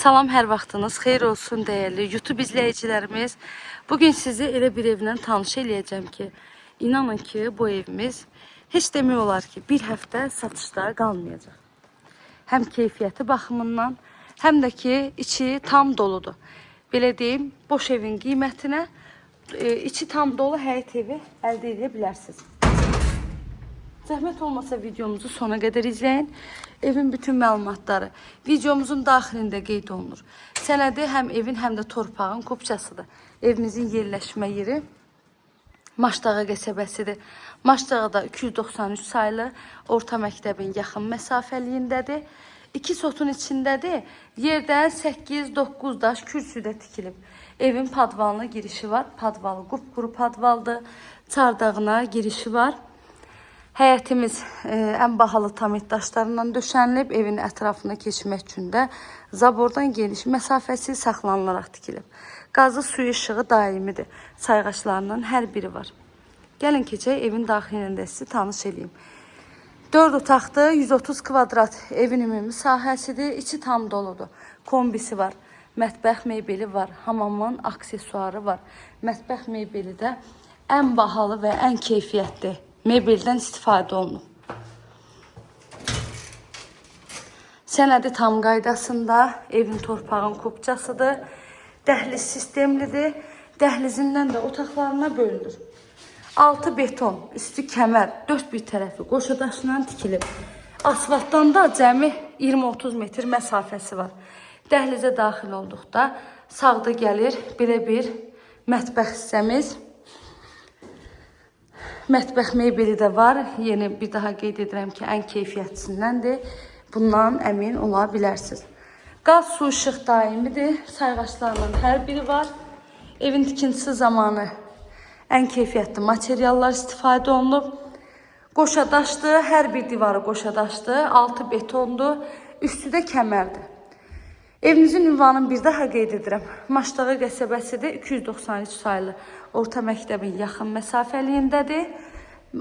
Salam, hər vaxtınız xeyir olsun dəyərli YouTube izləyicilərimiz. Bugün sizi elə bir evlə tanış eləyəcəm ki, inanın ki, bu evimiz heç demək olar ki, bir həftə satışda qalmayacaq. Həm keyfiyyəti baxımından, həm də ki, içi tam doludur. Belə deyim, boş evin qiymətinə içi tam dolu həyət evi əldə edə bilərsiniz. Zəhmət olmasa videomuzu sona qədər izləyin. Evin bütün məlumatları videomuzun daxilində qeyd olunur. Sənədi həm evin, həm də torpağın kopçasıdır. Evimizin yerləşmə yeri Maşdağa qəsəbəsidir. Maşdağda 293 saylı orta məktəbin yaxın məsafəliyindədir. 2 sotun içindədir. Yerdən 8-9 daş kürsüdə tikilib. Evin padvalına girişi var. Padvalı qupquru padvaldır. Çardağına girişi var. Həyətimiz ən bahalı tamet daşlarından döşənilib. Evin ətrafına keçmək üçün də zabordan geniş məsafəsi saxlanılaraq tikilib. Qazı, suyu, işığı daimidir. Sayğaçlarının hər biri var. Gəlin keçək evin daxilində sizi tanış eləyim. 4 otaqlı, 130 kvadrat evin ümumi sahəsidir. İçi tam doludur. Kombisi var, mətbəx mebeli var, hamamın aksesuarı var. Mətbəx mebeli də ən bahalı və ən keyfiyyətli mebeldən istifadə olunub. Sənədi tam qaydasında, evin torpağın kupçasıdır. Dəhliz sistemlidir. Dəhlizindən də otaqlarına bölünür. Altı beton, üstü kəmər, dörd bir tərəfi qoşa daşla tikilib. Asfaltdan da cəmi 20-30 metr məsafəsi var. Dəhlizə daxil olduqda sağda gəlir belə bir mətbəx hissəmiz. Mətbəx mebeli də var. Yenə bir daha qeyd edirəm ki, ən keyfiyyətlisindəndir. Bundan əmin ola bilərsiniz. Qaz, su, işıq daimidir. Sayğaçlarının hər biri var. Evin tikintisi zamanı ən keyfiyyətli materiallar istifadə olunub. Qoşa daşdır, hər bir divarı qoşa daşdır, altı betondur, üstü də kəmərdir. Evimizin ünvanını bir daha qeyd edirəm. Maşdağa qəsəbəsidir, 293 saylı orta məktəbin yaxın məsafəliyindədir.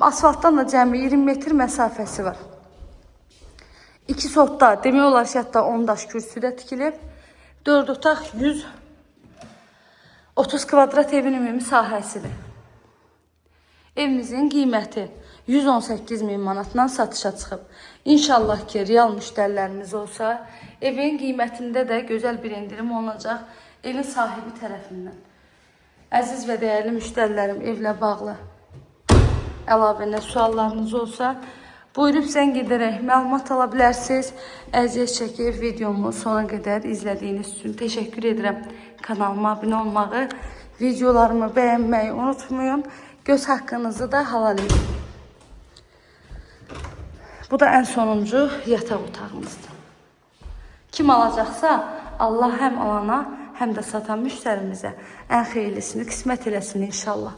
Asfaltdan da cəmi 20 metr məsafəsi var. 2 sotda demək olar ki, hətta 10 daş kürsüdə tikilib. 4 otaq 130 kvadrat evin ümumi sahəsidir. Evimizin qiyməti 118 min manatdan satışa çıxıb. İnşallah ki, real müştərilərimiz olsa, evin qiymətində də gözəl bir endirim olunacaq evin sahibi tərəfindən. Əziz və dəyərli müştərilərim, evlə bağlı əlavə nə suallarınız olsa, buyurub zəng edərək məlumat ala bilərsiniz. Əziyyət çəkib videomu sona qədər izlədiyiniz üçün təşəkkür edirəm. Kanalıma abunə olmağı, videolarımı bəyənməyi unutmayın. Göz haqqınızı da halal edin. Bu da ən sonuncu yataq otağımızdır. Kim alacaqsa, Allah həm alana, həm də satan müştərimizə ən xeyirlisini qismət eləsin inşallah.